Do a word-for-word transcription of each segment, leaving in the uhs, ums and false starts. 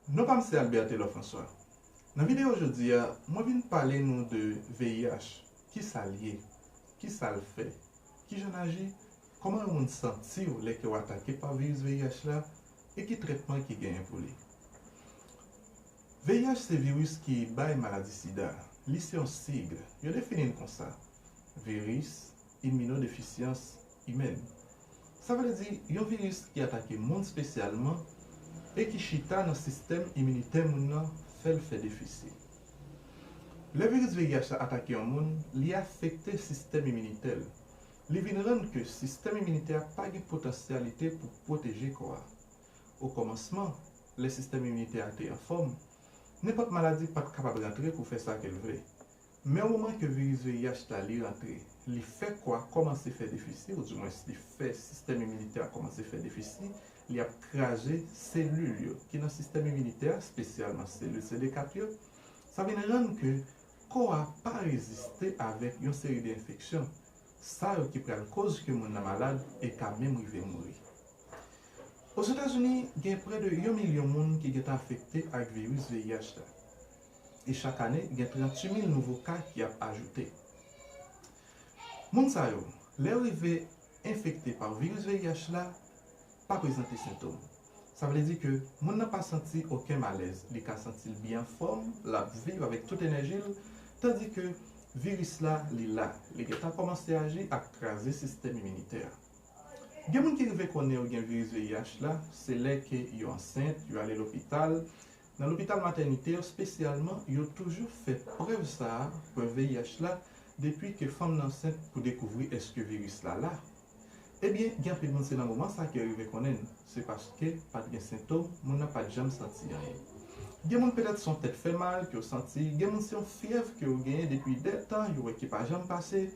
Non pa m se Albert Taylor François. Nan videyo jodi a, mwen vin pale nou de V I H, kisa l ye, kisa l fè, kijan l aji, kòman yon moun santi w lè ke w atake pa viris V I H la, e ki trètman ki genyen pou li. V I H se viris ki bay maladi sida. Li se yon sig. Yo defini l konsa, viris iminodefisyans imèn. Sa vle di yon viris ki atake moun espesyalman e ki chita nan sistèm iminitè moun nan fè l fè defisi. Lè viris V I H la atake yon moun, li afekte sistèm iminitè l. Li vin rann ke sistèm iminitè a pa gen potansyalite pou pwoteje kò a. O kòmansman, lè sistèm iminitè a te anfòm, nenpòt maladi pa t kapab rantre pou fè sa ke l vle. Men o moman ke viris V I H la li rantre, li fè kò a kòmanse fè defisi, oudimwens li fè sistèm iminitè a kòmanse fè defisi, li ap kraze selil yo ki nan sistèm iminitè a, espesyalman selil C D kat yo. Sa vin rann ke kò a pa reziste avèk yon seri de enfeksyon, sa yo ki pral koz ke moun nan malad e ka menm rive mouri. Ozetazini, gen prè de yon milyon moun ki gentan afekte ak viris V I H la. E chak ane, gen tranntuit mil nouvo ka ki ap ajoute. Moun sa yo, lè yo rive enfekte pa viris V I H la, pa prezante sentòm. Sa vle di ke moun nan pa santi okenn malèz, li ka santi l byen anfòm, l ap viv avèk tout enèji l, tandi ke viris la, li la, li gentan kòmanse aji ak kraze sistèm iminitè a. Gen moun ki rive konnen yo gen viris V I H la, se lè ke yo ansent, yo ale lopital. Nan lopital matènite yo espesyalman, yo toujou fè prèv sa a, prèv V I H la, depi ke fanm nan ansent pou dekouvri èske viris la la. Ebyen, gen anpil moun se nan moman sa ke yo rive konnen l. Se paske pa t gen sentòm, moun nan pa t janm santi anyen. Gen moun petèt se yon tèt fè mal ke yo santi, gen moun se yon fyèv ke yo genyen depi dètan, yo wè ki pa janm pase.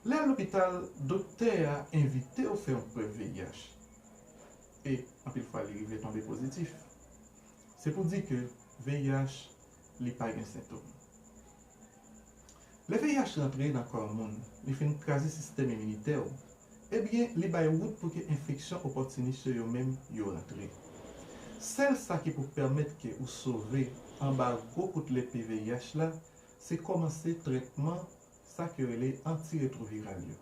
Lè al lopital, doktè a envite yo fè yon prèv V I H. E anpil fwa li rive tonbe pozitif. Se pou di ke V I H, li pa gen sentòm. Lè V I H rantre nan kò yon moun, li fin kraze sistèm iminitè w, ebyen, li bay wout pou ke enfeksyon opòtinis yo, yo menm, yo rantre. Sèl sa ki pou pèmèt ke ou sove anba gwo kout lepe V I H la, se kòmanse trètman sa ke yo rele antiretwoviral yo.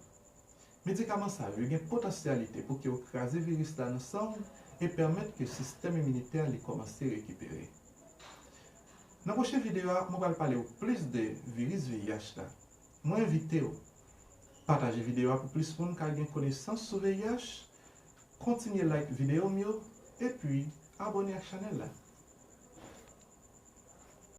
Medikaman sa yo gen potansyalite pou ke yo kraze viris la nan san w e pèmèt ke sistèm iminitè a li kòmanse rekipere. Nan pwochen videyo a, mwen pral pale w plis de viris V I H la. Mwen envite w pataje videyo a pou plis moun ka gen konesans sou V I H, kontinye like videyo m yo, epi abòne ak chanèl la.